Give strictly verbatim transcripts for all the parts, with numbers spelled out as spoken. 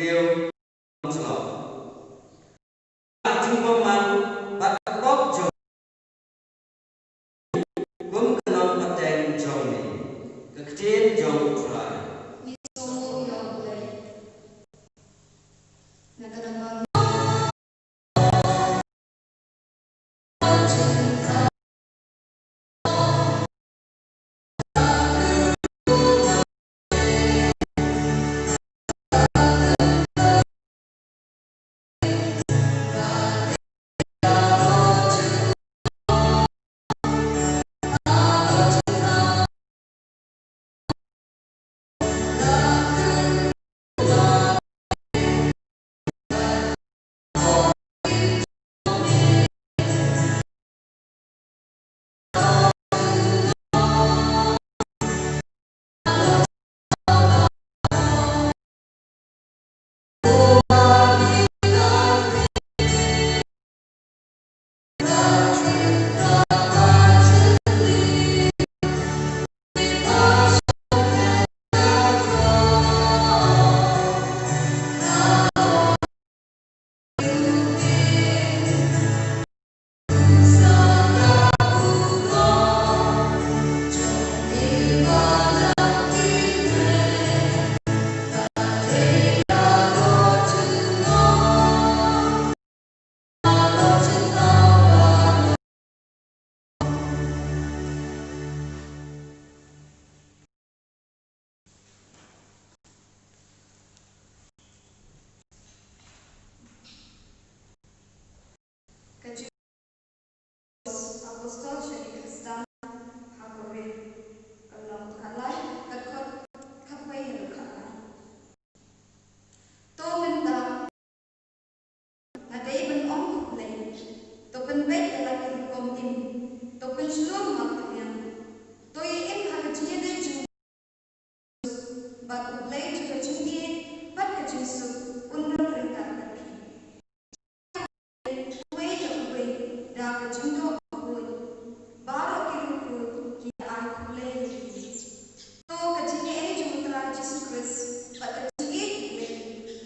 Ïa u jong u. Ka jingbymman bad ka pop jong u kum ka nongpateng jong me. Ka ktien jong U Trai. Ngi sngewnguh ïa U Blei. Na ka namar Ka Judas, apostol sha ki Khristan ha Korinth, ka lynnong khatlai, ka dkhot khatwei haduh khatlai. To mynta nga dei ban ong khublei, to pynbeit ïa la ki rukom im, to pynshlur martylliang, to ïa im ha ka jingïadei jong bad U Blei jong ka jingïeit bad ka jingsuk un don ryngkat bad phi. Uwei da uwei da ka jingdonkam baroh ki riewkhuid ki ai khublei ïa phi. To ka jingïeit jong U Trai Jisu Khrist bad ka jingïeit U Blei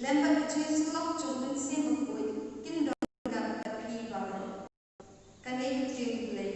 lem bad ka jingïasyllok jong U Mynsiem Bakhuid kin don ryngkat bad phi baroh. Kane ka ktien U Blei.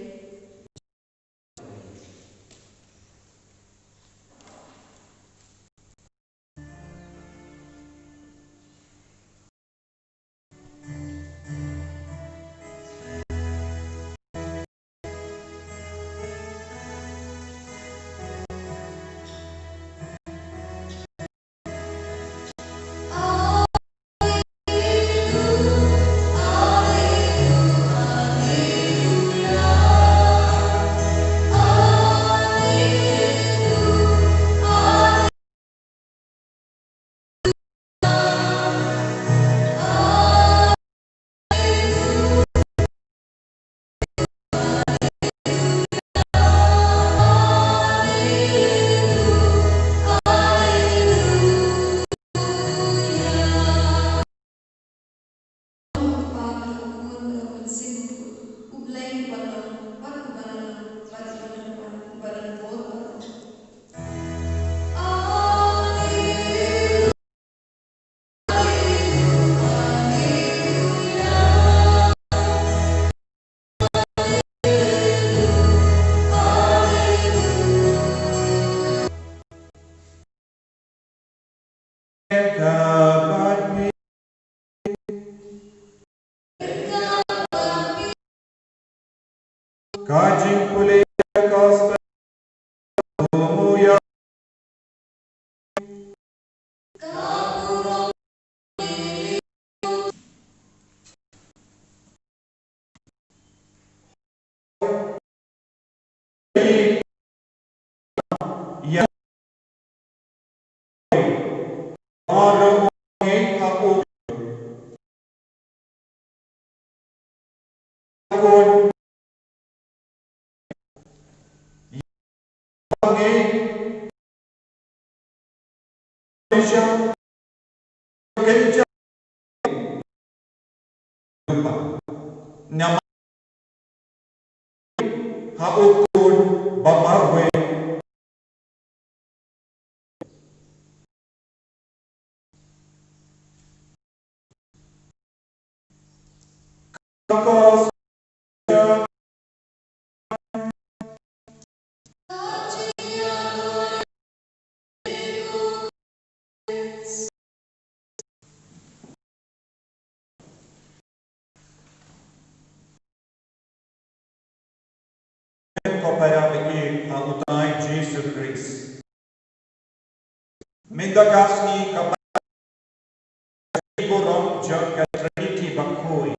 Ka jingpule ka Ha u khun ba marwei. Pentecost. Ko para ba ïeit ha U Trai Jisu Khrist. Mynta ka sngi ka ba, sngi burom jong ka Trinity Bakhuid.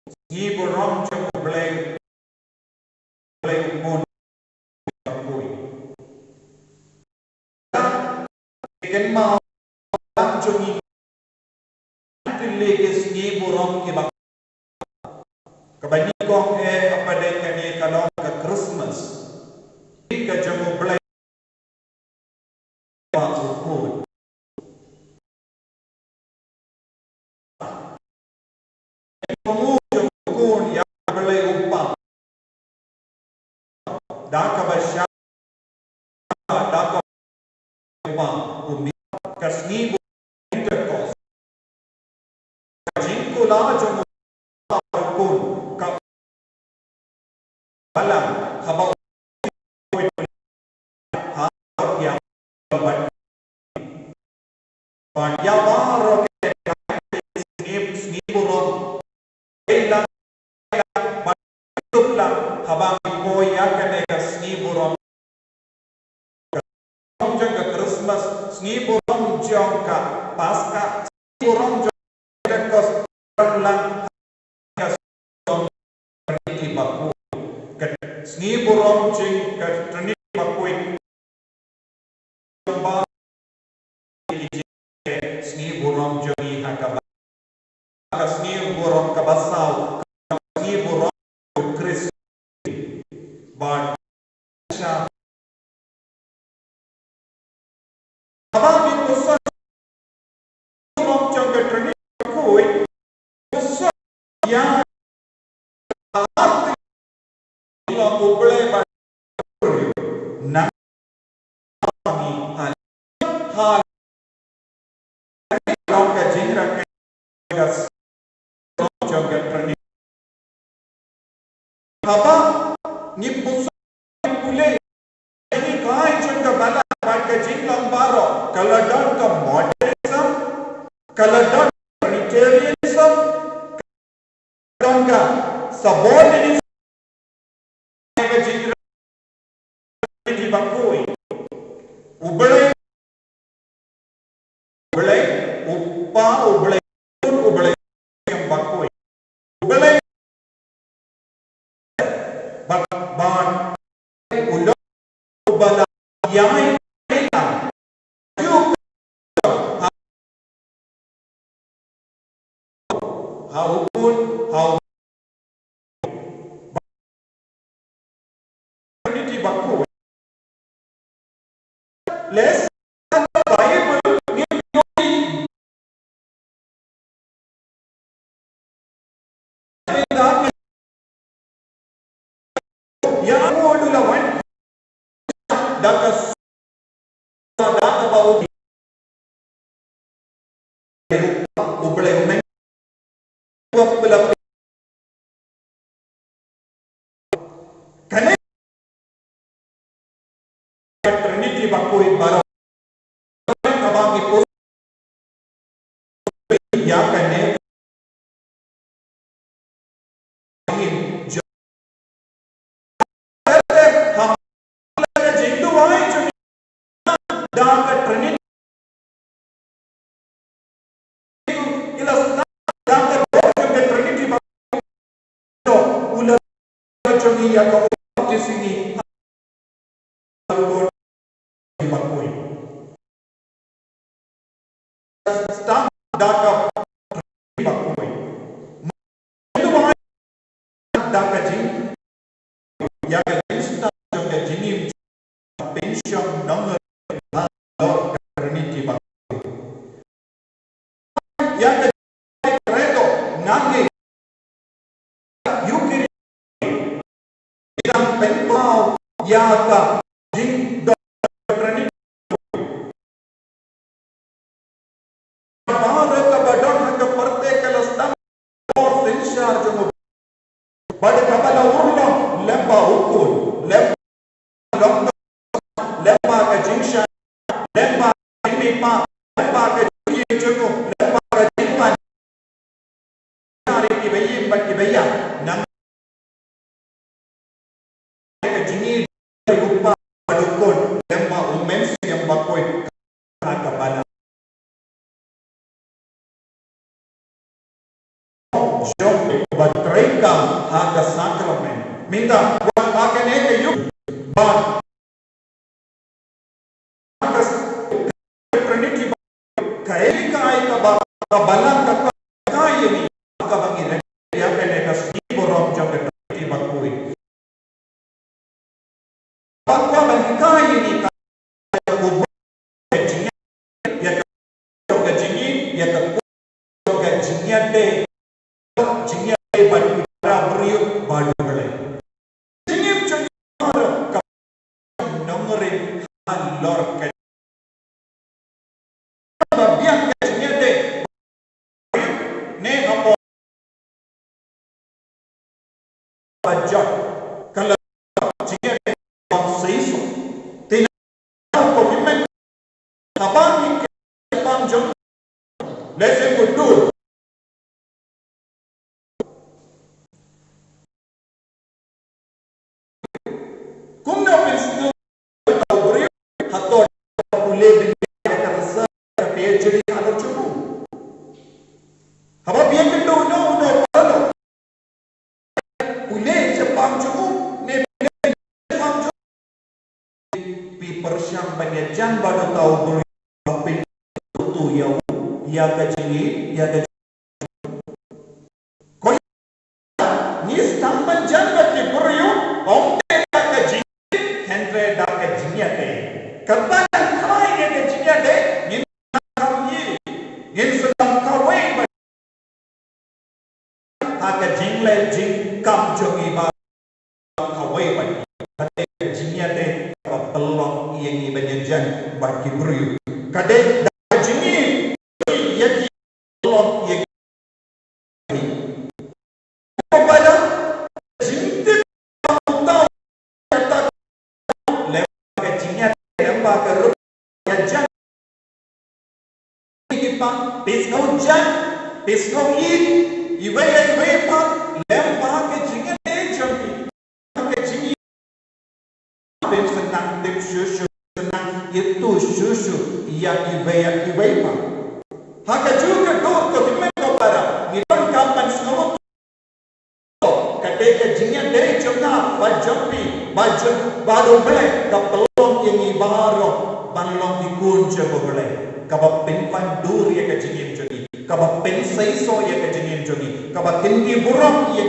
Sngi burom jong U Blei, Blei U Khun Bakhuid. Kynmaw lang jong ngi, ki leh ki sngi burom kiba, kaba nyngkong eh, haba dei kane ka long ka Christmas. Ka jong U Blei Kpa U Khun. Ka jong U Khun ïa U Blei U Kpa. Da kaba shah, da kaba, U Kpa, U Mynsiem, ka sngi burom Pentecost. Ka jingkular jong U Kpa U Khun, ka balang, haba ha ïa, bad ïa baroh ki sngi, sngi burom. Ei lang, ei lang, bad ei lang, haba ngi poi ïa kane ka sngi burom jong ka Christmas, sngi burom jong ka Paska, sngi burom jong ka Pentecost, lang ka Trinity Bakhuid. Ka sngi burom jong ka Trinity Bakhuid. Ba, sngi burom jong ngi ha kaba, ka sngi burom kaba saw, ka sngi burom jong U Khrist. Bad sha, haba ngi pyrshang burom jong ka Trinity Bakhuid, pyrshang ïa, ha, ïa U Blei ba nang, ha, ha, long ka jingrakhe ka sngi burom jong ka Trinity. Haba ngi pyrshang, ngi pule ïa ki kai jong ka balang bad ka jinglong baroh, ka la don ka modernism, ka la don ka Trinitarianism, ka la don ka subordinationism, ka jingrakhe Trinity Bakhuid. U Blei, U Blei U Kpa, U Blei U Khun, U Blei Bakhuid. U Blei, bad, bad u long uba la ïaid lang, ha, ha U Khun, ha U Trinity Bakhuid. Lehse ha ka Baibl ngi ïohi ïa u la wan da ka, da kaba u U Blei u Mynsiem. Kane ka Trinity Bakhuid baroh, kaba ngi pyrshang ïa kane ka jingduwai jong ngi da ka Trinity. Ïa la sdang da ka jingduwai jong ka Trinity Bakhuid, u la jong ngi ïa ka ummat ka sngi. Bakhuid. Sdang da ka Trinity Bakhuid. Da ka jing, ïa ka jingstad jong ka jingim, pynshong nongrim halor ka Trinity Bakhuid. Ïa ka Credo, nga ngeit, Eucharist, ka pynpaw ïa ka jingdon Trinity. Baroh kaba don ha ka pyrthei ka la sdang por synshar jong u Bad kaba la urlong lyngba u khun, lyngba ka longdon, lyngba ka jingshai, lyngba ka jingmihpat, lyngba ka jingïeit jong u, lyngba ka jingpang. Ïa kiba ïeit bad kiba ïap, nang ka jingïeit u kpa bad u khun, lyngba u Mynsiem Bakhuid, ha kaba la jong ba treikam ha ka sakramen. Mynta wat ha kane ka ïing ba ka Trinity ba ka ei ka ei ka ba ka balang ka ka ka ïa ni ka ba ngi leh ïa kane ka sngi burom jong ka Trinity Bakhuid. Ba ka ba ngi ka ïa ni ka ïa ka jingïeit, ïa ka jingïeit, ïa ka jingïadei, jingïadei bad ki para briew bad U Blei. Jingim jong ka nongrim halor ka ba biang ka jingïadei ne hapoh ba jot ka la jingïadei bad Jisu. Te na ka commitment haba ngi pang jong lehse ku dur. Kumno pynsngew ïa u briew hato u leh bynta ïa ka research ka PhD halor jong u? Haba phi ïakynduh noh, u noh paralok. U leh shaphang jong u ne u leh shaphang jong u? Phi pyrshang ban ïajan bad uta u briew ba pynduh ïa u ïa ka jingïeit, ïa ka jingïeit. Ko ngi sdang ban jan bad ki briew, ym dei da ka jingïeit hynrei da ka jingïadei. Kata ka trai ïa ka jingïadei, ngin sa nang ïeit, ngin sa nang kawei bad ha ka jingleh jingkam jong ngi ba kawei bad ngi. Ka dei ka jingïadei kaba pynlong ïa ngi ban ïajan bad ki briew. Ka dei da ka jingïeit ïa ki pynlong ïa ngi. Kaba da jingtip ba uta u kata lem ka jingïadei lem ba ka ruh ïajan. Ki pa, phi sngew jan, phi sngew ïeit, iwei ïa iwei pat, lem bha ka jingïadei jong phi. Ka jingïeit. Phin sa nang tip shuh shuh, sa nang ïathuh shuh shuh ïa iwei ïa iwei pat. Ha kajuh ka dur ka hynmen ka para, ngi donkam ban sngew Kata ka jingïadei jong nga bad jong phi, bad jong, bad U Blei, ka pynlong ïa ngi baroh ban long ki khun jong U Blei. Kaba pynwandur ïa ka jingim jong ngi, kaba pynseisoh ïa ka jingim jong ngi, kaba kynti burom ïa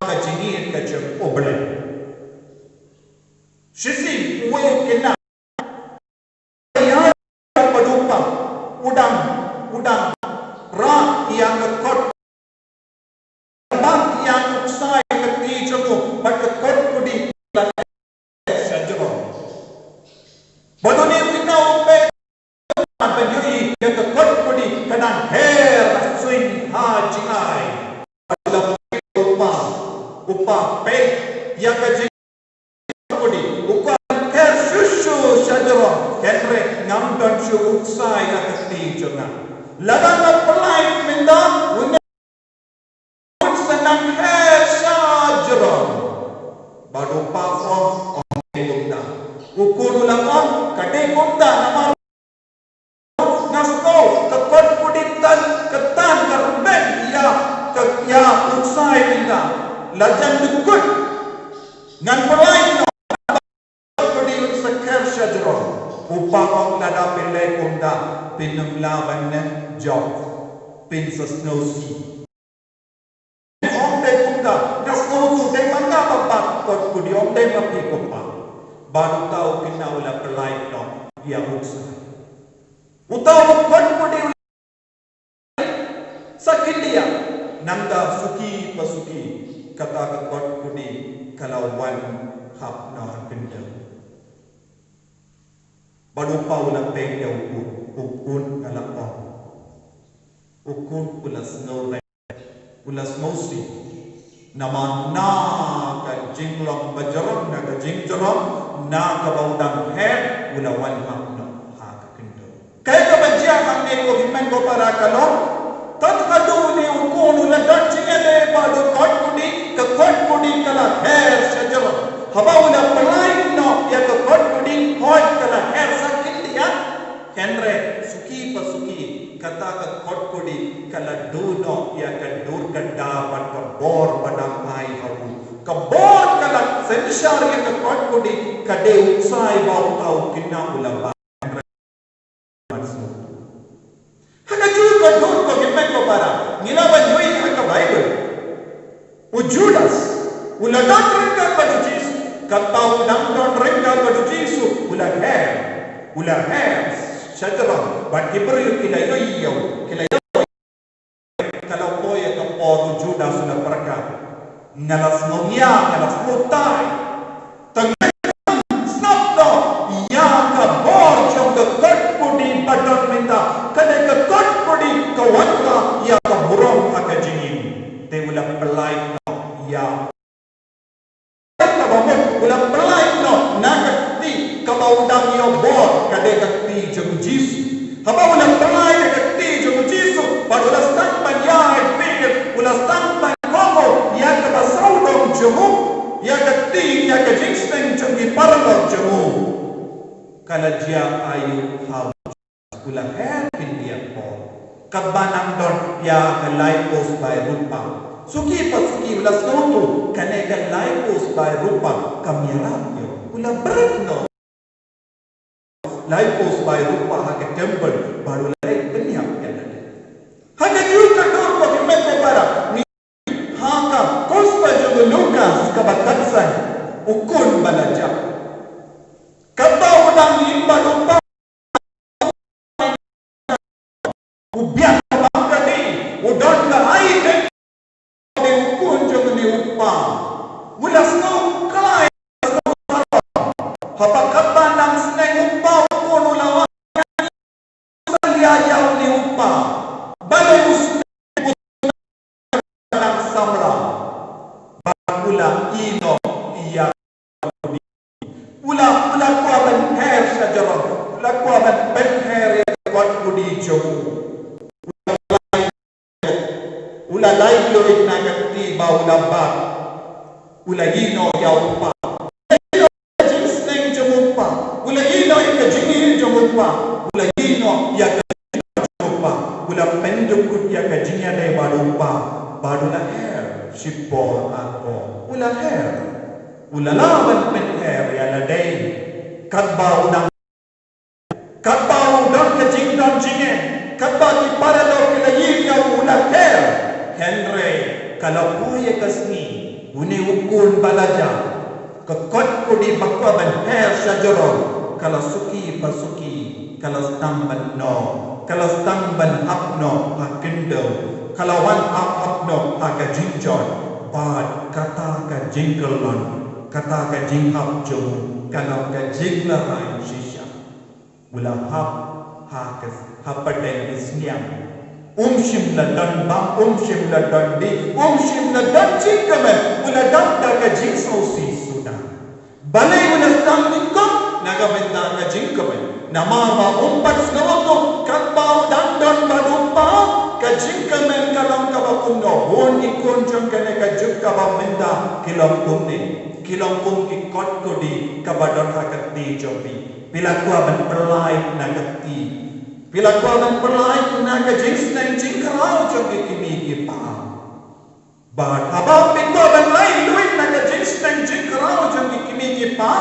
ka jingim ka jong U Blei. Shisien uwei u khynnah ïa ka padupa, u dang, u dang rah ïa ka kot, bad ïa u ksai ka kti jong u, bad ka kot kudi la sha jrong. Bad une u khynnah u peit ban ïohi ïa ka kot kudi ka dang her suiñ ha jingai. Bad la peit u pa, u pa peit ïa ka jing kudi, u kwah ban ker shuh shuh sha jrong, hynrei ngam don shuh u ksai ha ka kti jong nga. Lada nga pynlait mynta, une un sa nang her sha jrong. Bad u pa u ong, ym dei kumta. U khun u la ong, ka dei kumta namar nga sngew ka kot kudi tan, ka tan ka rben ïa ka, ïa u ksai mynta. La jan dkut ngan pynlait noh, ka kot kudi un sa ker sha jrong. U pa u ong lada phi leh kumta phin ym lah ban neh jop, phin sa sngewsih. Ym dei kumta, nga sngew u dei ma nga ba bat kot kudi, ym dei ma phi ko pa. Bad uta u khynnah u la pynlait noh ïa u ksai. Uta u kot kudi u la sa kyndiah, nangta suki pa suki kata ka kot kudi ka la wan hap noh ha khyndew. Bad u pa u la peit ïa u khun, u khun ka la ong. U khun u la sngewrem, u la sngewsih. Namar na ka jinglong bajrong, na ka jingjrong, na kaba u dang her, u la wan hap noh ha ka khyndew. Kaei kaba jia hangne ko hynmen ko para ka long, tang haduh une u khun u la don jingïadei bad u kotkudei, ka kotkudei ka la her shajrong. Haba u la pynlait noh ïa ka kotkudei, hooid ka la her sa khyndiat. Hynrei suki pa suki, kata ka kotkudei ka la duh noh ïa ka dur ka dar bad ka bor ba dang ai ha u. Ka bor ka la synshar ïa ka kotkudei, ka dei u ksai ba uta u khynnah u la bam. Ha kajuh ka dur ko hynmen ko para, ngi lah ban ïohi ha ka Baibl. U Judas u la don ryngkat bad u Jisu. Katba u dang don ryngkat bad u Jisu, u la her. U la her shajrong, bad ki briew ki la ïohi ïa u, ki la ïohi. Ka la poi ïa ka por u Judas u la pyrkhat, nga la sngew ïa, nga la sngew tai. Tang sngap noh ïa ka bor jong ka kotkudei ba don mynta. Ka dei ka kotkudei ka wanrah ïa ka burom ha ka jingim. Te u la pynlait noh ïa kaba mut, u la pynlait noh na ka kti kaba u dang ïoh bor, ka dei ka kti jong u Jisu. Haba u la pynlait na ka kti jong u Jisu, bad u la sdang ban ïaid pyrshah, u la sdang ban kohnguh ïa kaba sawdong jong u, ïa ka kti, ïa ka jingsneng jong ki paralok jong u. Ka la jia aïu ha u Judas? U la her khyndiat por. Katba nang don ïa ka laiphew sbai rupa. Suki pa suki u la sngewthuh, kane ka laiphew sbai rupa kam ïarap ïa u. U la bret noh laiphew sbai rupa ha ka temple, bad u la leit pynïap ïa lade. Ha kajuh ka dur ko hynmen ko para, ngi, ha ka Gospel jong u Lukas kaba khatsan, u khun ba la jah. Katba u dang im bad u kpa, u biang bam kane, u don ka ai dei u khun jong une u kpa. U la sngew khlaiñ, u la sngew sarong. Haba katba nang sneng u kpa u khun u la wan ïa ïa une u kpa. Balei u sneng u nang samla? Bad u la ïehnoh ïa U la, u la kwah ban her shajrong, u la kwah ban pynher ïa ka kotkudei jong u. U la lai, u la lai luid na ka kti ba u la bat. U la ïehnoh ïa u kpa. U la ïehnoh ïa ka jingsneng jong u kpa. U la ïehnoh ïa ka jingïeit jong u kpa. U la ïehnoh ïa ka jingïeit jong u kpa. U la pyndukut ïa ka jingïadei bad u kpa. Bad u la her shipor ar por. U la her. U la lah ban pynher ïa lade. Katba u dang, katba u don ka jingdon jingeh, katba ki paralok ki la ïeit ïa u, u la her. Hynrei ka la poi ïa ka sngi, une u khun ba la jah, ka kotkudei ba kwah ban her shajrong, ka la suki pa suki. Ka la sdang ban noh, ka la sdang ban hap noh ha khyndew, ka la wan hap hap noh ha ka jingjot, bad kata ka jingkyllon, kata ka jinghap jong u, ka long ka jinglarai shisha. U la hap ha ka, ha pdeng ki sniang. Um shym la don bam, um shym la don dih, um shym la don jingkmen, u la don da ka jingsngewsih suda. Balei u la sdang nyngkong? Na ka bynta ka jingkmen. Namar ba um pat sngewthuh katba u dang don bad u kpa, ka jingkmen ka long kaba kumno. Bun ki khun jong kane ka juk kaba mynta ki long kumne. Ki long kum ki kotkudei kaba don ha ka kti jong phi. Phi la kwah ban pynlait na ka kti. Phi la kwah ban pynlait na ka jingsneng jingkhraw jong ki kmie ki kpa. Bad haba phi kwah ban lait luid na ka jingsneng jingkhraw jong ki kmie ki kpa,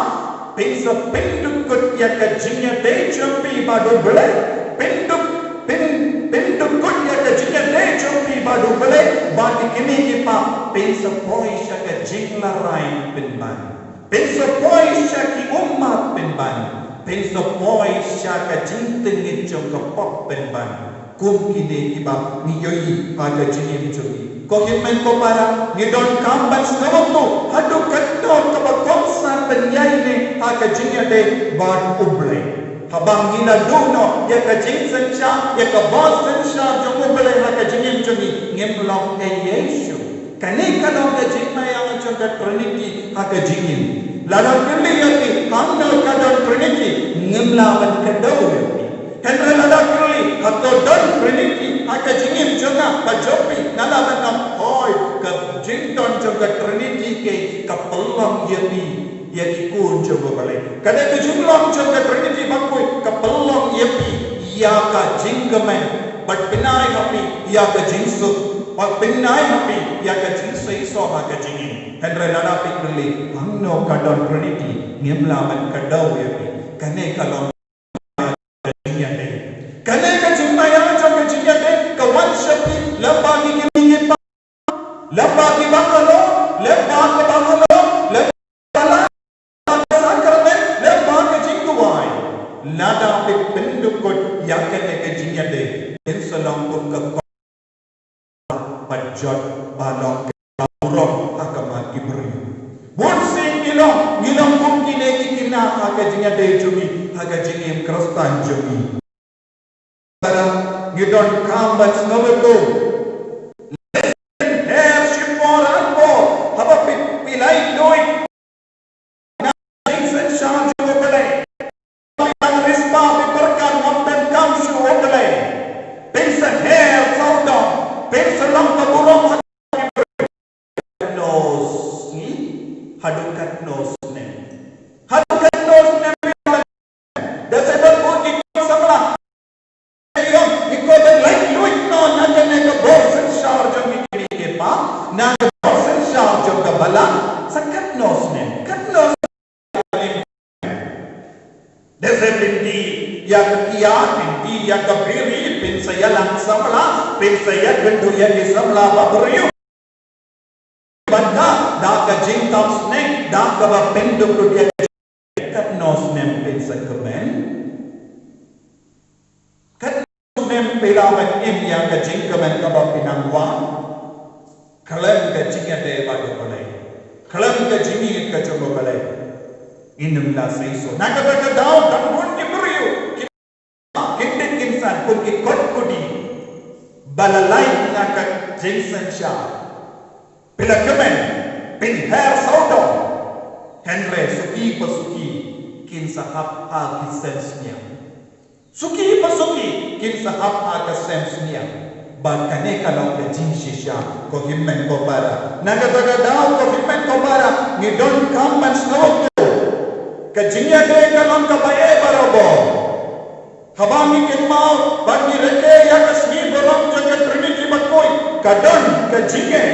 phin sa pyndukut ïa ka jingïadei jong phi bad U Blei, pynduk, phin, pyndukut ïa ka jingïadei jong phi bad U Blei, bad ki kmie ki kpa, phin sa poi sha ka jinglarai pynban. Phin sa poi sha ki ummat pynban. Phin sa poi sha ka jingtngit jong ka pop pynban. Kum kine kiba ngi ïohi ha ka jingim jong ngi. Ko hynmen ko para, ngi donkam ban sngewthuh haduh katno kaba kongsan ban ïaineh ha ka jingïadei bad U Blei. Haba ngi la duh noh ïa ka jingsynshar, ïa ka bor synshar jong U Blei ha ka jingim jong ngi, ngim long ei ei shuh. Kane ka long ka jingmaïan jong ka Trinity ha ka jingim. Lada kylli ïa phi hangno ka don Trinity, ngim lah ban kdew ïa phi. Hynrei lada kylli hato don Trinity ha ka jingim jong nga bad jong phi, nga lah ban ong hooid, ka jingdon jong ka Trinity ka pynlong ïa phi ïa ki khun jong U Blei. Ka dei ka jinglong jong ka Trinity bakhuid ka pynlong ïa phi ïa ka jingkmen bad pynai ha phi ïa ka jingsuk bad pynai ha phi ïa ka jingseisoh ha ka jingim. Hynrei lada phi kylli hangno ka don Trinity, ngim lah ban kdew ïa phi. Kane ka long ka jingïadei. Kane ka jingmaïan jong ka jingïadei ka wan sha phi lyngba ki kmie ki kpa, lyngba ki bungalow, lyngba ki bungalow, lyngba la ka sakramen, lyngba ka jingduwai. Lada phi pyndukut ïa kane ka jingïadei, phin sa long kum ka bad jot ba long ka burom ha khmat ki briew. Bun sien ngi long, ngi long kum kine ki khynnah ha ka jingïadei jong ngi ha ka jingim Khristan jong ngi. Ngi donkam ban sngewthuh. Lehse her shipor arpor haba phi, phi laitluid na jingsynshar jong U Blei. Phi nang riewspah, phi pyrkhat ngam donkam shuh U Blei. Phin sa her sawdong, phin sa long ka burom ha katno snem, haduh katno snem. Haduh katno snem phi nang Da sa don bun ki khun samla. Ïa, ngi kwah ban laitluid noh na kane ka bor synshar jong ki kmie ki kpa, na ka bor synshar jong ka balang, sa katno snem, katno snem. Da sa phin die ïa ka kiad, phin die ïa ka biri, phin sa ïalang samla, phin sa ïakynduh ïa ki samla ba briew. Bad da, da ka jingtap sneng, da kaba pyndukut ïa ka jingkmen, katno snem phin sa kmen? Katno snem phi lah ban im ïa ka jingkmen kaba phi nang wan? Khlem ka jingïadei bad U Blei, khlem ka jingïeit ka jong U Blei, ngin ym lah seisoh. Na kata ka daw don bun ki briew ki Kin tip kin san kum ki kot kudi ba la lait na ka jingsynshar. Phi la kmen, phin her sawdong. Hynrei suki pa suki kin sa hap ha ki sem sniang. Suki pa suki kin sa hap ha ka sem sniang. Bad kane ka long ka jingshisha, ko hynmen ko para. Na kata ka daw, ko hynmen ko para, ngi donkam ban sngewthuh. Ka jingïadei ka long kaba eh barabor. Haba ngi kynmaw bad ngi rakhe ïa ka sngi burom jong ka Trinity bakhuid, ka don ka jingeh.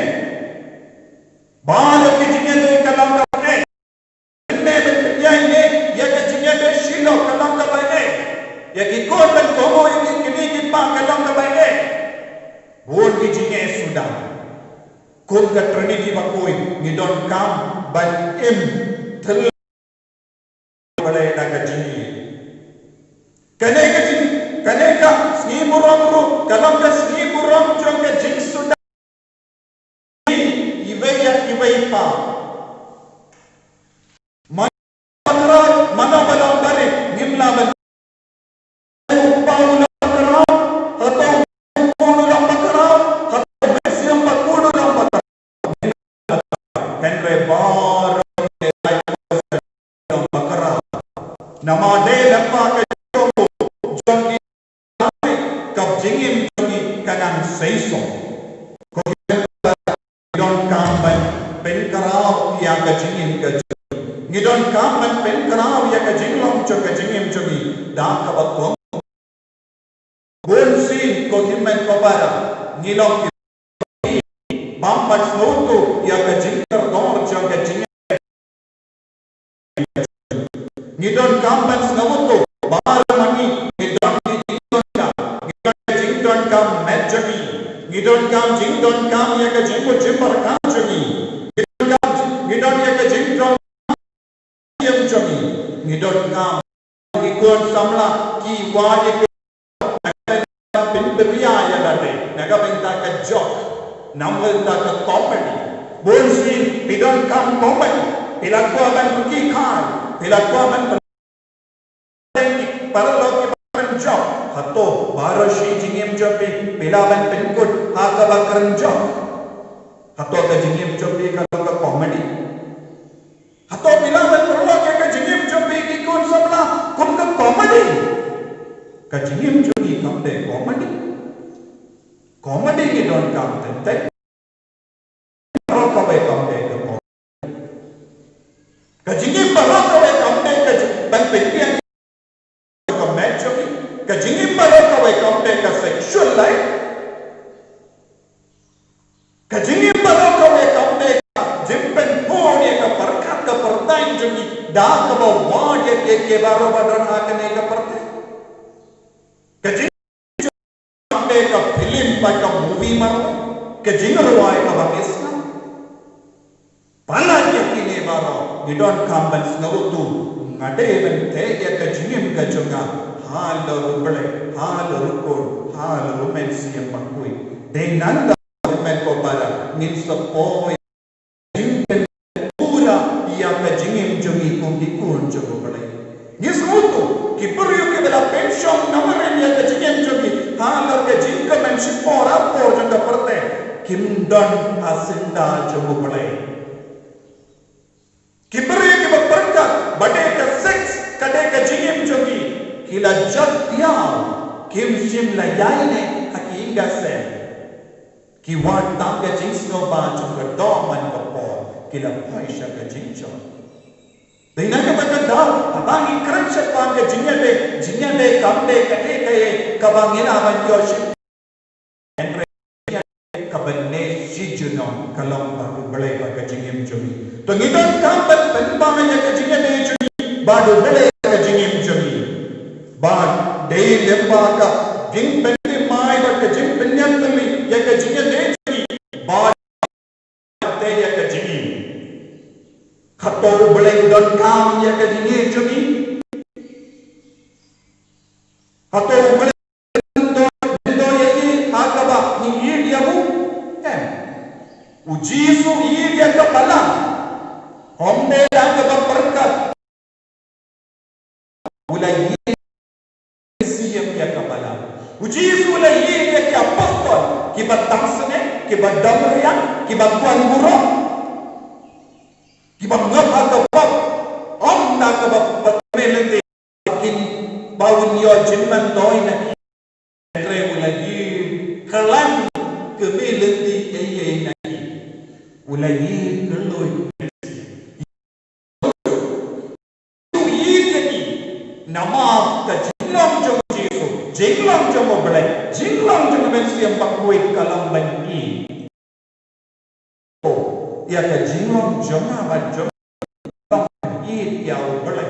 Baroh ki jingeh ka long kaba eh. Kynmaw ban pynïaid ïa ka jingïadei Shiloh ka long kaba eh. Ïa ki khun ban kohnguh, ïa ki kmie ki kpa ka long kaba eh. Bun ki jingeh suda. Kum ka Trinity bakhuid ngi donkam ban im thylliew balei na ka jingïeit. Kane ka jing, kane ka sngi burom ruh ka long ka sngi burom jong ka jingsuda iwei ïa iwei pa. Mano ba khraw, mano ba long barit, ngim lah ban. U kpa u long bakhraw, hato u khun u long bakhraw, hato u mynsiem bakhuid u long bakhraw. Hynrei baroh long bakhraw. Namar dei lyngba ka jingkohnguh jong ki, ka jingim jong ngi ka nang seisoh. Ko, ngi donkam ban pynkhraw ïa ka jingim ka jong ngi. Ngi donkam ban pynkhraw ïa ka jinglong jong ka jingim jong ngi da kaba kohnguh. Bun sien ko hynmen ko para, ngi long ki bym pat sngewthuh ïa ka jingkordor jong ka jingim. Ngi donkam ban sngewthuh ba ma ngi, ngi don ki jingdonkam, ngi don ka jingdonkam met jong ngi, ngi donkam jingdonkam ïa ka jingmut jingpyrkhat jong ngi, ngi donkam, ngi don ïa ka jingdonkam ïa jong ngi, ngi donkam ki khun samla ki wad ïa ki pynbria ïa lade na ka bynta ka joke, na ka bynta ka comedy. Bun sien phi donkam comedy, phi la kwah ban rkhie khai, phi la kwah ban pyn-, paralok kiba kren joke. Hato baroh shi jingim jong phi phi lah ban pynkut ha kaba kren joke? Hato ka jingim jong phi ka long ka comedy? Hato phi lah ban pynlong ïa ka jingim jong phi ki khun samla kum ka comedy? Ka jingim jong phi kam dei comedy. Comedy ngi donkam teng teng. Baroh kawei kam dei ka comedy. Ka jingim baroh kawei kam dei ka jing-, ban pynbiang ka met jong ngi. Ka jingim baroh kawei kam dei ka sexual life. Ka jingim baroh kawei kam dei ka jingpynpur ïa ka pyrkhat ka pyrthei jong ngi da kaba wad ïa kiei kiei baroh ba don ha kane ka pyrthei. Ka jingim kam dei ka film bad ka movie marwei, ka jingrwai kaba ngi sngap. Palat ïa kine baroh ngi donkam ban sngewthuh, nga dei ban teh ïa ka jingim ka jong nga halor U Blei, halor U Khun, halor U Mynsiem Bakhuid. Dei nangta U Mynkhuid Bakhuid ngin sa poi jingpynpura ïa ka jingim jong ngi kum ki khun jong U Blei. Ngi sngewthuh ki briew kiba la pynshong nongrim ïa ka jingim jong ngi halor ka jingkmen shipor apor jong ka pyrthei, kim don ha syndah jong U Blei. Ki briew kiba pyrkhat ba dei ka sex ka dei ka jingim jong ki, ki la jot diaw, kim shym la ïaineh ha ki ïing ki sem. Ki wad tang ka jingsngewbha jong ka doh man ka por, ki la poi sha ka jingjop. Dei na kata ka daw, haba ngi kren shaphang ka jingïadei, jingïadei kam dei kaei kaei kaba ngi lah ban ïoh shi. Hynrei kaba neh shi junom ka long bad U Blei bad ka jingim jong ngi. To ngi donkam ban pynbha ïa ka jingïadei jong ngi bad U Blei bad ka jingim jong ngi. Bad dei lyngba ka jingpynthymmai bad ka jingpynïatylli ïa ka jingïadei jong ngi bad te ïa ka jingim. Hato U Blei u donkam ïa ka jingim jong ngi? Hato U Blei u don, u don ïa ngi ha kaba ngi ïeit ïa u? Em. U Jisu u ïeit ïa ka balang. Ym dei da kaba pyrkhat. U la ïeit shisha ïa ka balang. U Jisu u la ïeit ïa ki apostol, kiba tang sngewbha, kiba dang riang, kiba kwah burom, kiba ngop ha ka pop. Ym da kaba pyrkhat lynti ba kin, ba un ïoh jingmyntoi na ki. Hynrei u la ïeit khlem kmie lynti ei ei na ki. U la ïeit khlem. U ïeit ïa ki. Namar ka jinglong jong u Jisu, jinglong jong U Blei, jinglong jong U Mynsiem Bakhuid ka long ban ïeit. Ïa ka jinglong jong nga bad jong phi, ïeit ïa U Blei.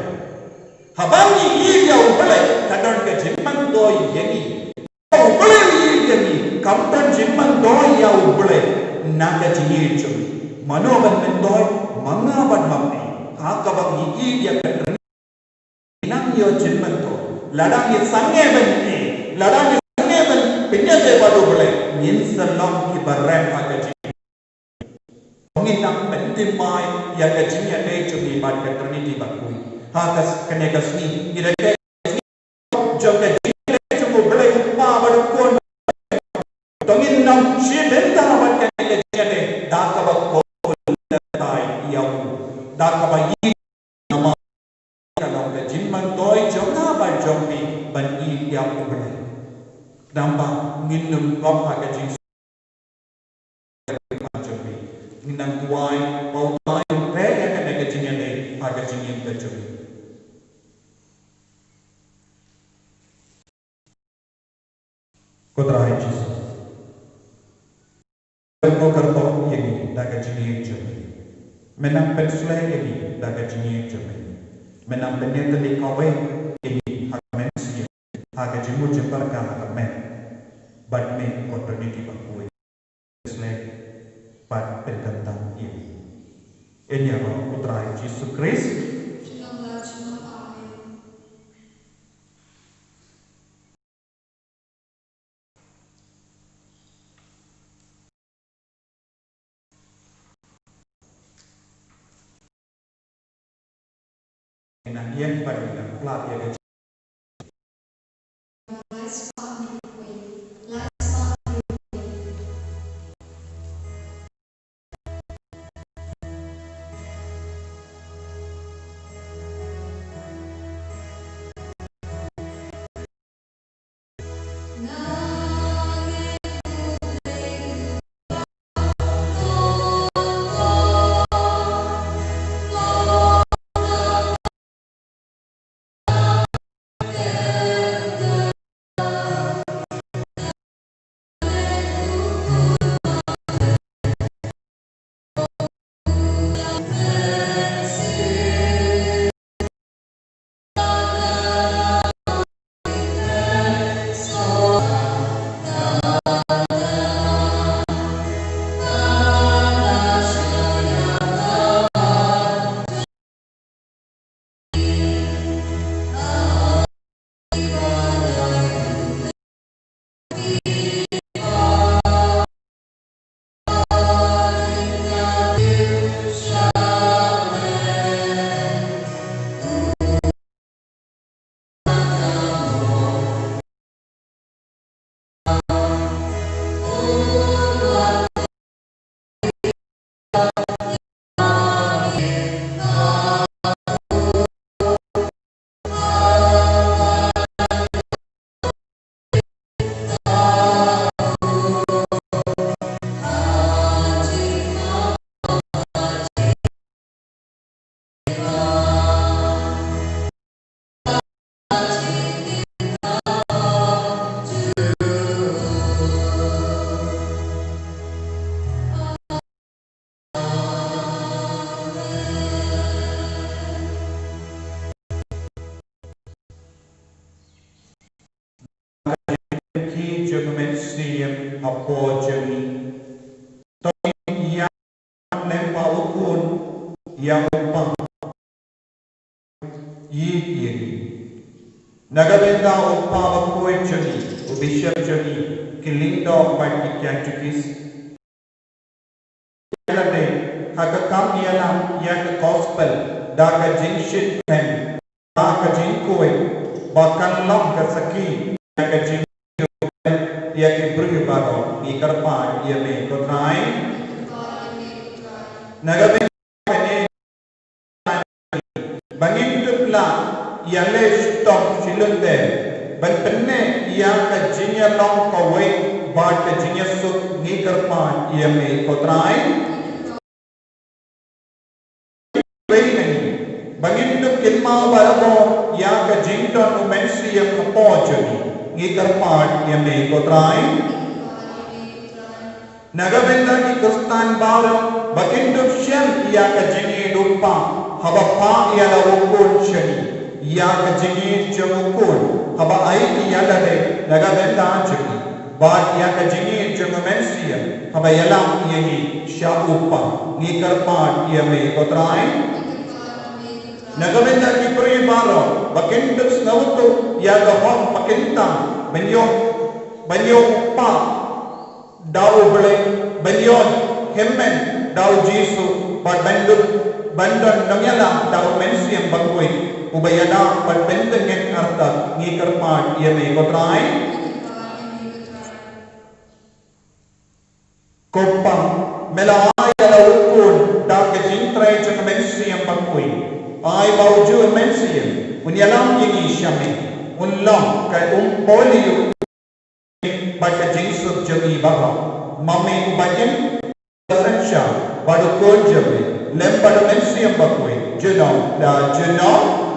Haba ngi ïeit ïa U Blei, ka don ka jingmyntoi ïa ngi. U Blei u ïeit ïa ngi, kam don jingmyntoi ïa U Blei na ka jingïeit jong ngi. Mano ban myntoi? Ma nga bad ma phi. Ha kaba ngi ïeit ïa ka Trinity. Nang ïoh jingmyntoi. Lada ngi sangeh ban ïeit, lada ngi sangeh ban pynïadei bad U Blei, ngin sa long kiba rem ha ka jingim. Ngin nang pynthymmai ïa ka jingïadei jong ngi bad ka Trinity bakhuid. Ha ka s-, kane ka sngi ngi da kren jong ka jingïadei jong U Blei U Kpa bad U Khun. To ngin nang shim bynta bad kane ka jingïadei da kaba khuslai ïa u, da kaba ïeit. Namar ka long ka jingmyntoi jong nga bad jong phi ban ïeit ïa U Blei. Namar ngin ym ngop ha ka jing jong phi. Ngin nang duwai ba U Blei un peit ïa kane ka jingïadei ha ka jingim ka jong phi. Ko Trai Jisu. Pynbor kyrpang ïa ngi da ka jingïeit jong phi. Men nang pynshlei ïa ngi da ka jingïeit jong phi. Men nang pynïatylli kawei ïa ngi ha ka mynsiem, ha ka jingmut jingpyrkhat, ha ka met bad me, ko Trinity bakhuid. Pynshlei bad pynkyntang ïa ngi. Ïa ngi ïa U Trai Jisu Khrist. Amen. Nang ïeng bad nang pla ïa ka. jong ngi. To ngin ïa lem bad u Khun, ïa u Kpa. Ïeit ïa ngi. Na ka bynta u Kpa bakhuid jong ngi, u Bishop jong ngi, ki lyngdoh bad ki Katekist. Ïa lade, ha ka kam ïalam ïa ka Gospel, da ka jingshit khlem, da ka jingkhuid, ba kan long ka sakhi, ïa ka jing, ïa ki briew baroh, ngi kyrpad ïa me ko Trai. Na ka bynta kane, ba ngin dup lah ïaleh shitom shilynter ban pynneh ïa ka jingïalong kawei bad ka jingïasuk, ngi kyrpad ïa me ko Trai. Wei na ngi, ba ngin dup kynmaw barabor ïa ka jingdon u Mynsiem hapoh jong ngi, ngi kyrpad ïa me ko Trai. Na ka bynta ki Khristan baroh, ba kin dup shem ïa ka jingïeit u Kpa, haba phah ïa la u Khun sha ngi, ïa ka jingïeit jong u Khun, haba ai ïa lade, na ka bynta jong ngi, bad ïa ka jingïeit jong u Mynsiem, haba ïalam ïa ngi sha u Kpa, ngi kyrpad ïa me ko Trai. Na ka bynta ki briew baroh, ba kin dup sngewthuh ïa ka hok ba kin tam, ban ïoh, ban ïoh pah da u Blei, ban ïoh hynmen da u Jisu, bad ban dup, ban don nongïalam da u Mynsiem Bakhuid, uba ïada bad pyntngen artat, ngi kyrpad ïa me ko Trai. Ko Kpa, me la ai ïa la u Khun da ka jingtrei jong u Mynsiem Bakhuid. Ai ba u ju u Mynsiem un ïalam ïa ngi sha me, un long ka um pohliew bad ka jingsuk jong ngi baroh. Ma me uba im, ba synshar bad u Khun jong me, lem bad u Mynsiem Bakhuid, junom la junom.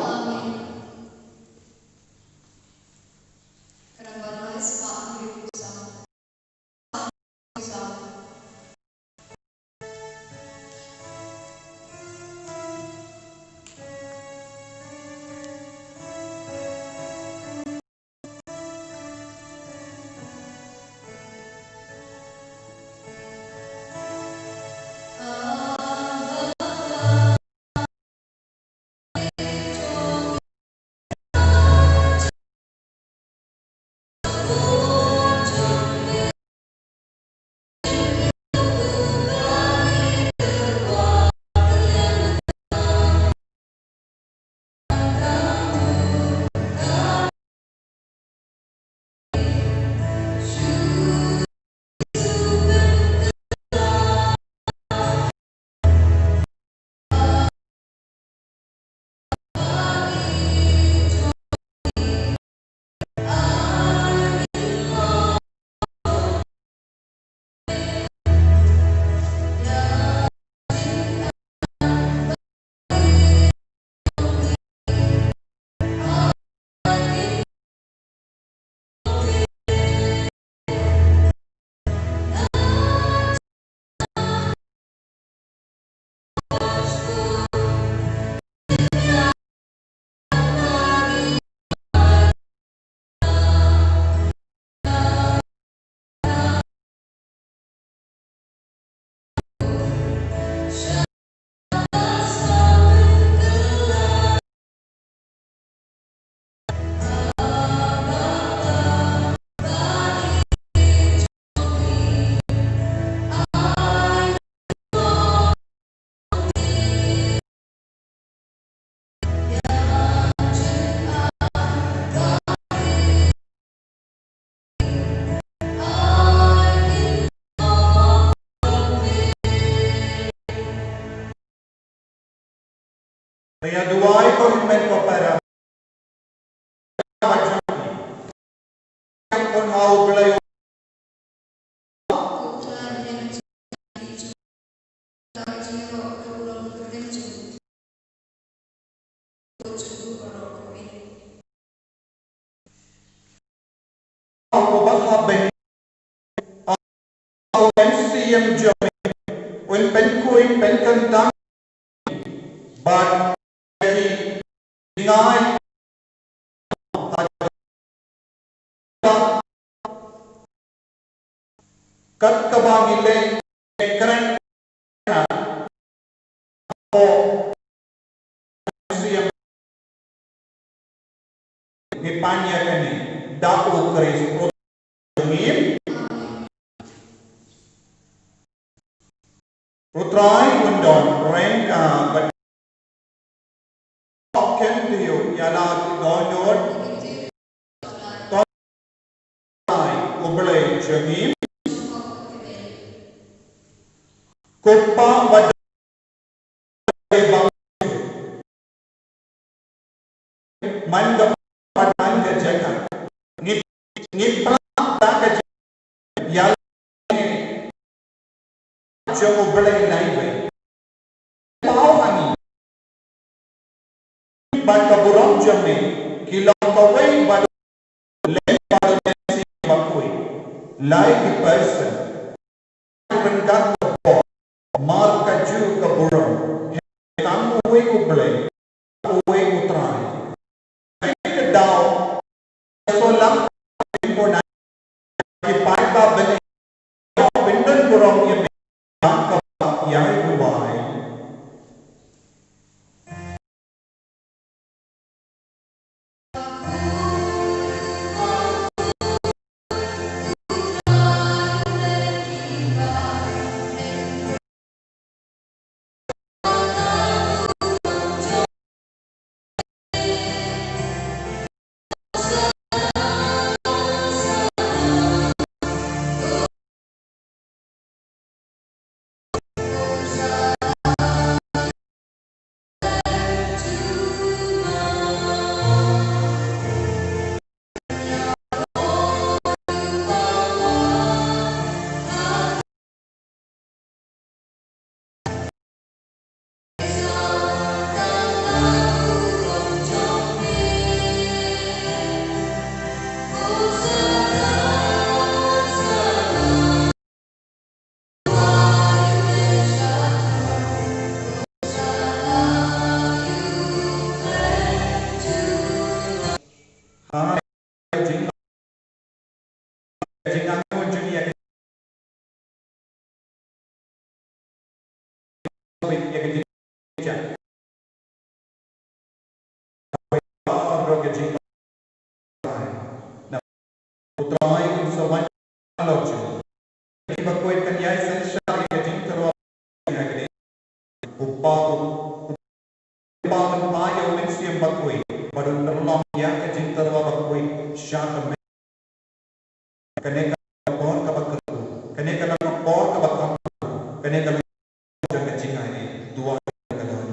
Ïa duwai ko hynmen ko para. Khun ha U Blei. Ko ba ha ben. Ko Mynsiem jong me un pynkhuid pynkyntang bad ki ngai. Kat kaba ngi leh, ngi kren, o, ngi pan ïa kane da U Khrist. Amen. U Trai un don ryngkat bad kyndiah ïa la ki dohnud. To ai U Blei jong ngi. Ko Pa ba man da pat man ka jaka. Ngi, ngi pla da ka jaka. Ïa jong U Blei lai wei. Paw hani. Bad ka burom jong me ki long kawei bad lem bad u Mynsiem Bakhuid. Lai ki person. Ryngkat ka por, mar ka ju ka burom. Tang uwei U Blei, uwei U Trai. Ka daw, so lang, ki paidbah bneng, pyndonkam burom ïa me, ka ïa u wai. U Trai un sa wan halor jong ngi. Ki bakhuid kan ïai synshar ïa ka jingtyrwa. U Pa, u, u Pa un phah ïa u Mynsiem Bakhuid bad un pynlong ïa ka jingtyrwa bakhuid sha ka met. Kane ka por kaba kyrkhu, kane ka long ka por kaba kyrkhu, kane ka long jong ka jingai duwai ka long.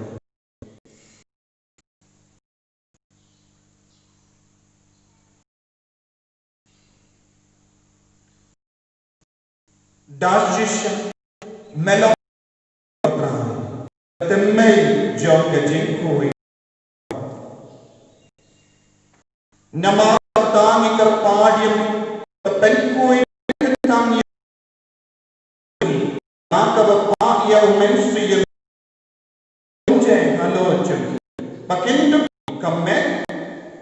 Da shisha me long Trai, te mei jong ka jingkhuid. Namar kata ngi kyrpad ïa me, te pynkhuid kyntang ïa ngi, ha kaba phah ïa u Mynsiem Bakhuid halor jong ngi, ba kin duh ka met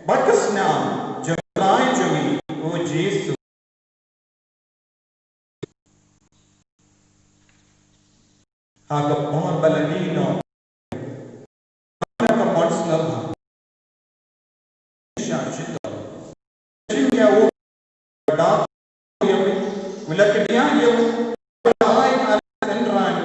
bad ka snam jong u Trai jong ngi u Jisu. Ha ka por ba la dih noh na ka mon sngewbha, sha shitom, jingïa u da ïa u, u la kyndiah ïa u, u la ai ha ka kynrad.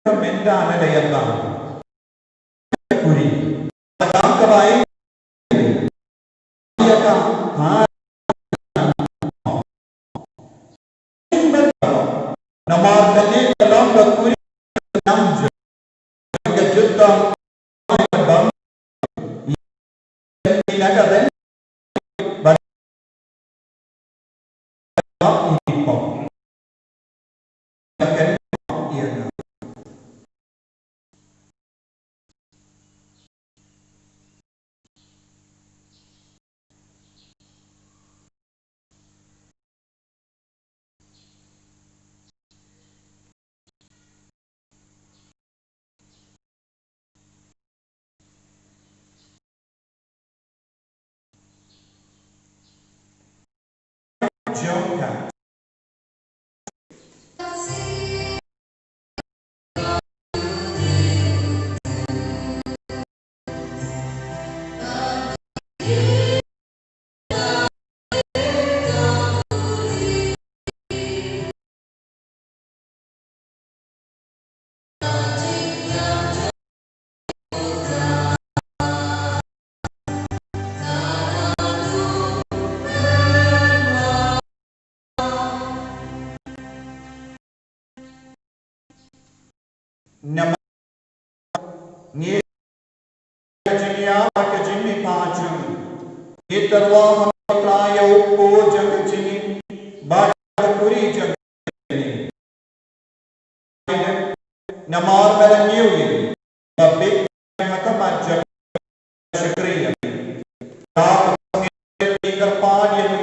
Ka mynta na ka ïa ka. Kuri. Ka ka bai. Ïa ka. Ha. Namar kane ka long ka kuri nam jong ka jutang. jong ka. Namar ngi ka jingïa bad ka jingmihpat jong ngi. Ngi tyrwa ha U Trai ïa u kpu jong ka jingim bad ka kuri jong ka jingim. Namar me la ñiew ïa ngi, ba bit ha ka mat jong ka shakri ïa ngi. Ka ngi kyrpad ïa ngi,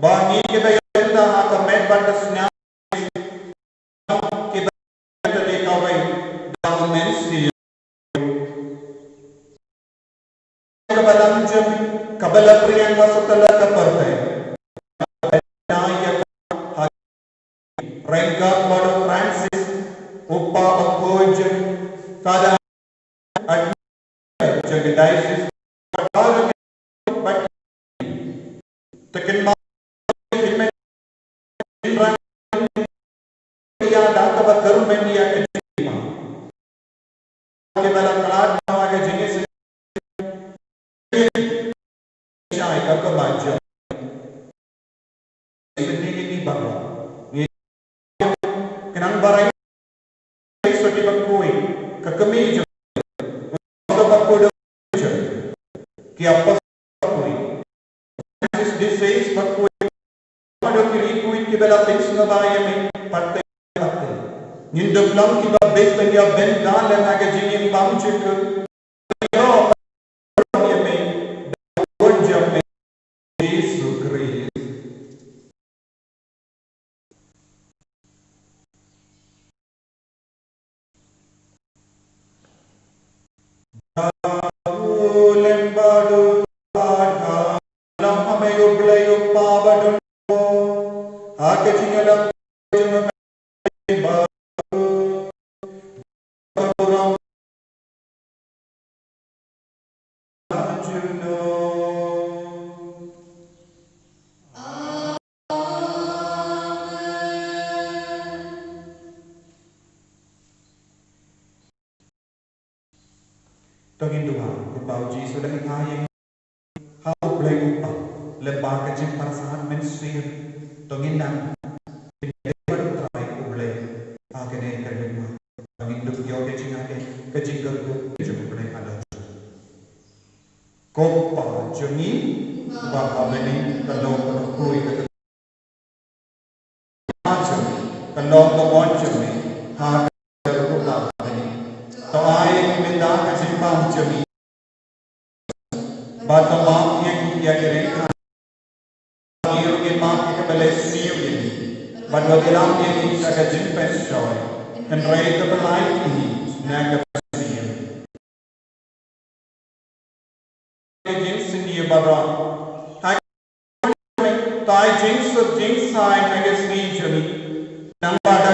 ba ngi kiba ïaid ha ka met bad ka snam, kiba ïaid kawei da u Mynsiem. Ka balang jong, ka bala priang ha satlak ka pyrthei. Ka bala ïa ka ha ryngkat bad u Francis, u Papa bakhuid jong, Father Admin jong ka diocese, bad te kynmaw ïa da kaba kyrmen ïa ka jingim. Ki ba la khlad na ka jingïaseng shai ka kaba jong. Sngewbha ïa ngi baroh. Ngi kynang ba rang Khrist ki bakhuid, ka kmie jong, ka bakhuid jong, ki apostol bakhuid, Francis de Sales bakhuid, bad ki riewkhuid kiba la pynsngewbha ïa me, pat te, pat te. Ngin dup long kiba bit ban ïa bynta lem ha ka jingim bymjukut. Jisu Khrist. Ba u lem bad u bad ha lam ha me U Blei U Kpa badon, ha ka jingïalam jong me ba u To ngin duwai, ko Kpa U Jisu, da ngi ai ha U Blei U Kpa lyngba ka jingpyrsad mynsiem. To ngin nang, ngin ïa U Trai U Blei ha kane ka lyngba. To ngin dup ïa ka jingïadei, ka jingkyrkhu jong U Blei ha la jong. Ko Kpa jong ngi ba ha bneng, ka long ka kyrkhu jong ngi, ka long ka mon jong ngi ha ka kyrkhu ha bneng. To ai mynta ka jingbam jong ngi. Bad to map ïa ngi ïa ki riewkhuid. Ngi ruh ngin map ïa kiba leh sniew ïa ngi. Bad wat ïalam ïa ngi sha ka jingpynshoi, hynrei to pyllait ïa ngi na ka sniew. Ka jingsniew baroh. Ai jingsuk jingsaiñ ha ka sngi jong ngi. Nangta da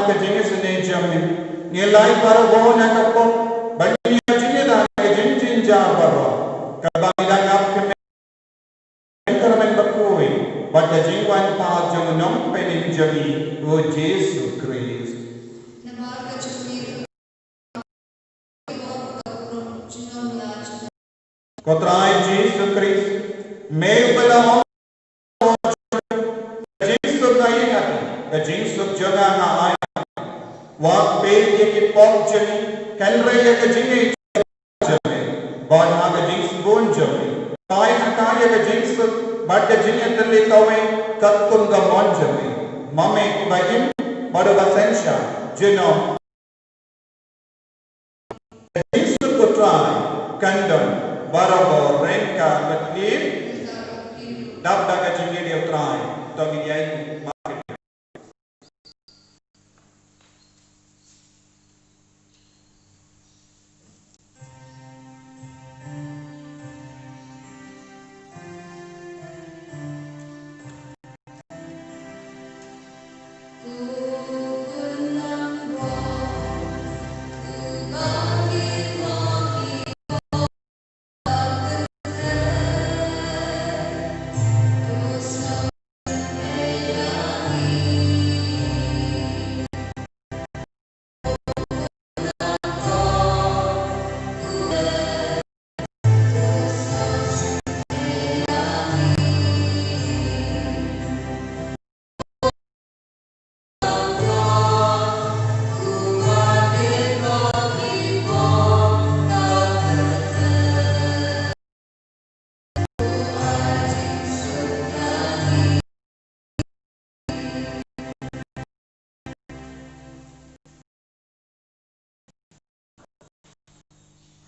ka jingïaseng jong ngi, ngi lait baroh na ka pop, ban ïa jingïada na ka jingjynjar baroh. Kaba ngi dang ap kyrmen, kyrmen bakhuid bad ka jingwan pat jong u Nongpynim jong ngi, u Jisu Khrist. Namar ka jong ngi Ko Trai Jisu Khrist, me uba la ong, ka jingsuk nga ai ïa phi, ka jingsuk jong nga nga ai. Wat peit ïa ki pop jong ngi, hynrei ïa ka jingïeit jong me. Bad ha ka jingsbun jong me, ai ha ka ïa ka jingsuk bad ka jingïatylli kawei katkum ka mon jong me. Ma me uba im bad uba synshar junom. Ka jingsuk U Trai kan don barabor ryngkat bad phi. Dap da ka jingïeit U Trai, to ngin ïaid ma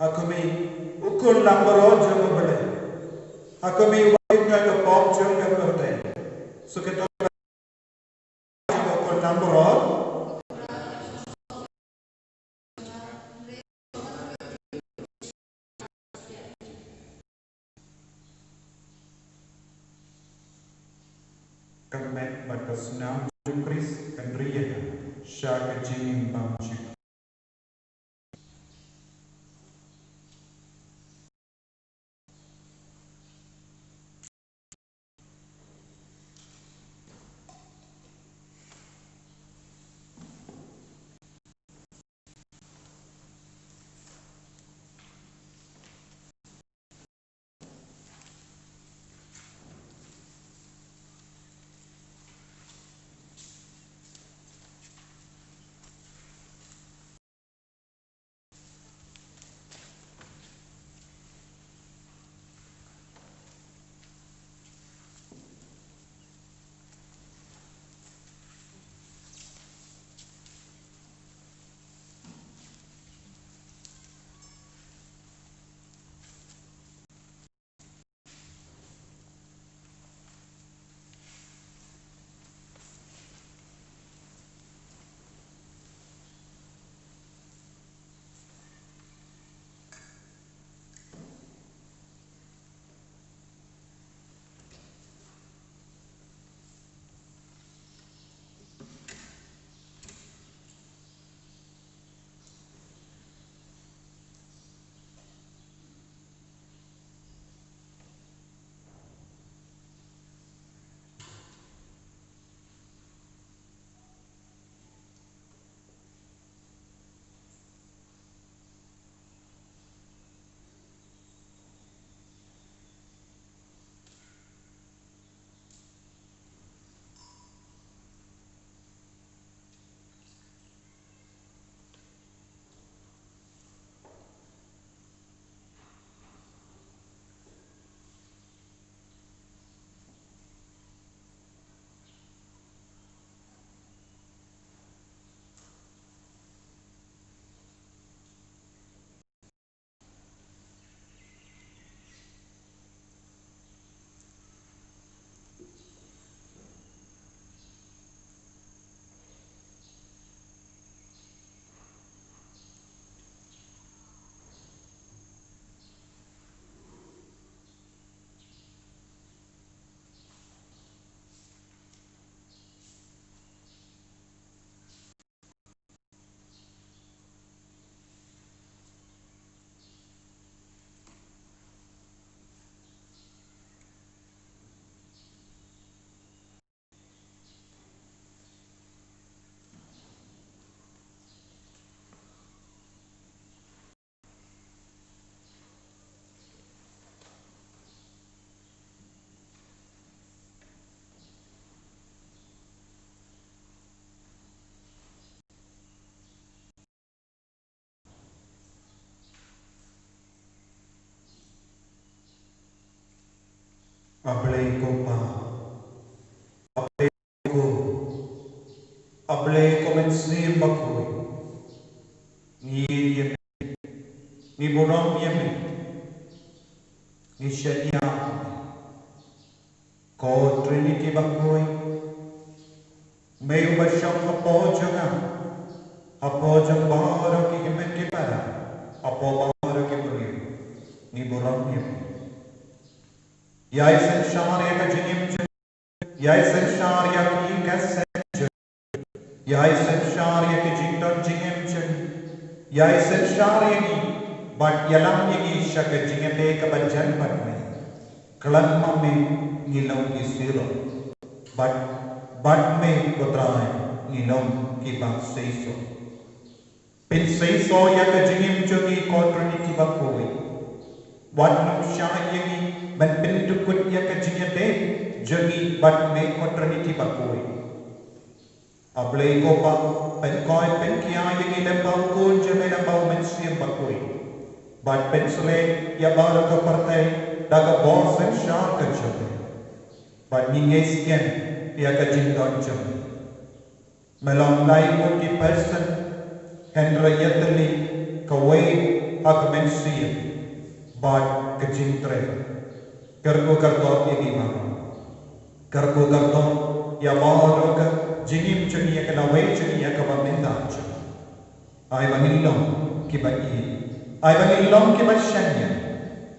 Ha khmih, u khun langbrot jong U Blei. Ha khmih, uba tip noh ïa ka pop jong ka pyrthei. Sa kata, u khun langbrot. Ka met bad ka snam jong U Khrist kan ri ïa nga sha ka jingim bymjukut. A Blei ko Pa, A Blei ko, A Blei ko Mynsiem Bakhuid. Ngi ïeit ïa me, ngi burom ïa me, ngi shaniah ïa me. Ko Trinity Bakhuid, me uba shong hapoh jong nga, hapoh jong baroh ki hynmen ki para, hapoh baroh ki briew, ngi burom ïa me. Ïai synshar ïa ka jingim jong, ïai synshar ïa ki ka seng jong, ïai synshar ïa ki jingdon jingem jong ngi, ïai synshar ïa ngi bad ïalam ïa ngi sha ka jingïadei kaba jan bad me. Khlem ma me ngi long ki syrok, bad, bad me ko Trai ngi long kiba seisoh. Pynseisoh ïa ka jingim jong ngi ko Trinity Bakhuid. Wat nym shah ïa ngi ban pyndukut ïa ka jingïadei jong ngi bad me ko Trinity Bakhuid. A Blei ko Pa, pynkhoit pynkhia ïa ngi lyngba u Khun jong me lyngba u Mynsiem Bakhuid. Bad pynsleh ïa baroh ka pyrthei da ka bor synshar ka jong me. Bad ngin ïai skhem ïa ka jingdon jong me. Me long lai ngut ki person, hynrei ïatylli kawei ha ka mynsiem bad ka jingtrei. Kyrkhu kyrdoh ïa ngi baroh. Kyrkhu kyrdoh ïa baroh ka jingim jong ngi, ïa ka lawei jong ngi, ïa kaba mynta jong ngi. Ai ba ngin long kiba ïeit. Ai ba ngin long kiba shaniah.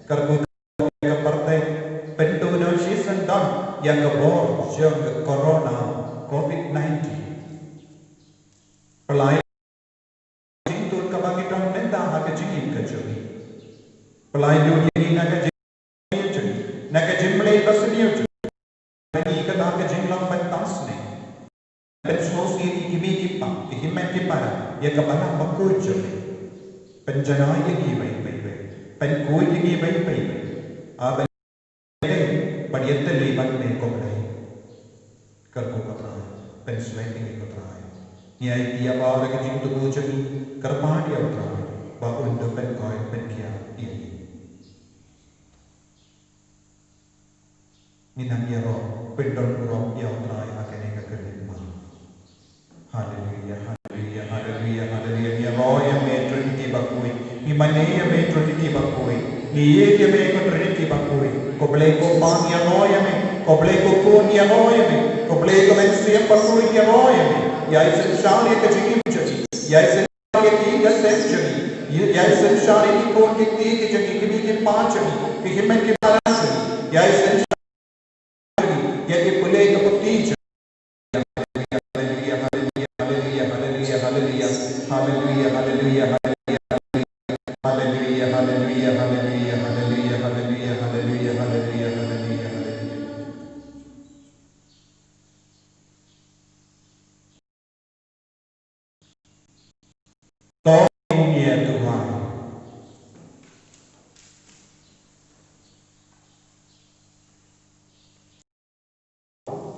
Kyrkhu ka pyrthei, pynduh noh shisien don ïa ka bor jong ka corona covid nineteen. Pynlait jingtut kaba ngi don mynta ha ka jingim ka jong ngi. Pynlait ïa ngi na ka jingim jong ngi, na ka jingim ba sniew jong ngi. Ngi kata ka jinglong ban tang sniew. Pynsngewsih ïa ki kmie ki kpa, ki hynmen ki para, ïa ka balang bakhuid jong ngi. Pynjanai ïa ngi bad bad bad. Pynkhuid ïa ngi bad bad bad. A bad bad ïa tali bad me ko Blei. Kyrkhu ko Trai. Pynshlur ïa ngi ko Trai. Ngi aiti ïa baroh ka jingthmu jong ngi. Kyrpad ïa u Trai ba un da pynkoit pynkhia ïa ngi. Ngin nang ïaroh pyndon burom ïa u Trai ha kane ka khyllipmat. Haleluia, haleluia, haleluia, haleluia. Ngi ïaroh ïa me Trinity bakhuid. Ngi mane ïa me Trinity bakhuid. Ngi ïeit ïa me ko Trinity bakhuid. Ko Blei ko Kpa ngi ïaroh ïa me. Ko Blei ko Khun ngi ïaroh ïa me. Ko Blei ko Mynsiem Bakhuid ngi ïaroh ïa me. Ïai synshar ïa ka jingim jong ngi. Ïai syn- ïa ki ïing ki sem jong ngi. Ïai synshar ïa ki khun ki kti ki jong ngi, ki kmie ki kpa jong ngi, ki hynmen ki para jong ngi. Ïai synshar ïa ki pule ki puthi jong ngi. Haleluia, haleluia, haleluia, haleluia. To ngin ïa duwai.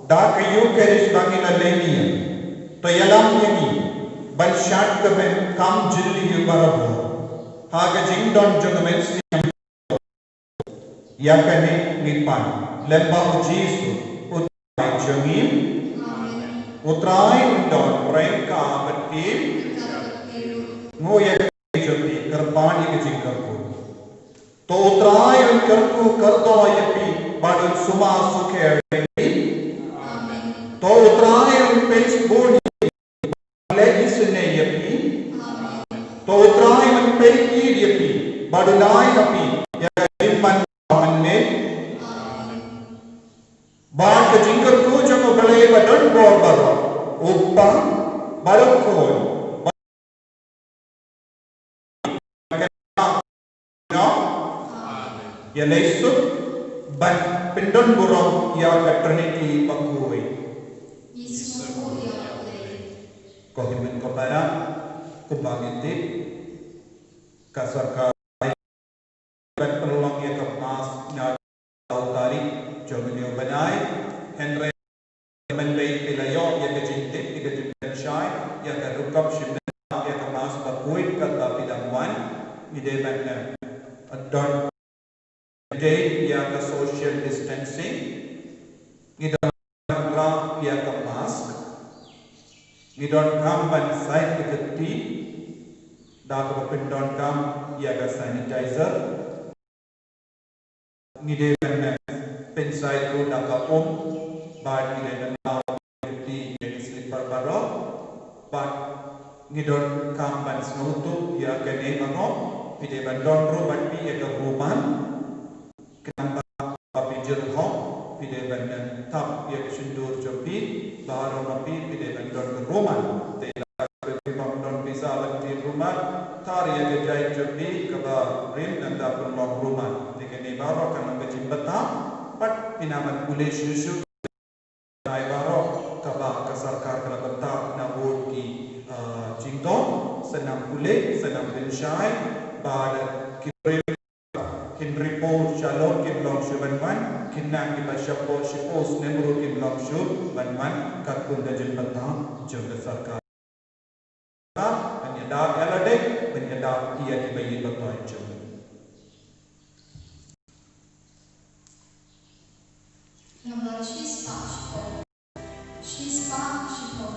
Da ka Eucharist ba ngi la leh ïa, to ïalam ïa ngi ban shad ka kam jingïeit barabor ha ka jingdon jong ka Mynsiem. Ïa kane ngi pan lem bad u Jisu u Trai jong ngi. U Trai un don ryngkat bad phi. Nguh ïa ka jong phi, kyrpad ïa ka jingkyrkhu. To u Trai un kyrkhu kyrdoh ïa phi bad un sumar sukher ïa phi. To u Trai un peit bun leh isynei ïa phi. To u Trai un peit ïa phi bad un ai ha phi ïa ka jingman ba mynmiet. Bad ka jingkyrkhu jong u Blei ba don bor baroh, u Kpa bad u Khun bad ka Ïa lei suk ban pyndon burom ïa ka Trinity bakhuid. Ko hynmen ko para, kumba ngi tip, ka sorkar ban pynlong ïa ka Mass na ka tarik jong une u bnai, hynrei Mynta phi la ïoh ïa ka jingtip, ïa ka jingpynshai ïa ka rukom shim bynta ïa ka Mass bakhuid, kata phi dang wan. Ngi dei ban, eh, don, ngi dei ïa ka social distancing. Ngi don ban rah ïa ka mask. Ngi donkam ban sait ïa ka kti da kaba pyndonkam ïa ka sanitizer. Ngi dei ban pynsait ruh da ka um, bad ngi dei ban law ïa ki slipper baroh, bad ngi donkam ban sngewthuh ïa kane baroh. Phi dei ban don ruh bad phi ïa ka rumal. Khnang ba phi jyrhoh, phi dei ban thap ïa ka shyntur jong phi, baroh ma phi, phi dei ban don ka rumal. Te Phi bym don pisa ban tih rumal, thar ïa ka jait jong phi kaba rim nangta pynlong rumal. Te kane baroh kan long ka jingbthah, bad phin nang ban pule shuh shuh. Ai baroh kaba ka sorkar ka la bthah na bun ki, ah, jingthoh, sa nang pule, sa nang pynshai, bad ki briew Hynrei phi shalor kin long shuh ban wan, kin nang kiba shapoh shiphew snem ruh kin long shuh ban wan, katkum ka jingbthah jong ka sorkar. Ban ïada ïa lade, ban ïada ïa kiba ïeit ba thoh jong. Number shispah shiphew. Shispah shiphew.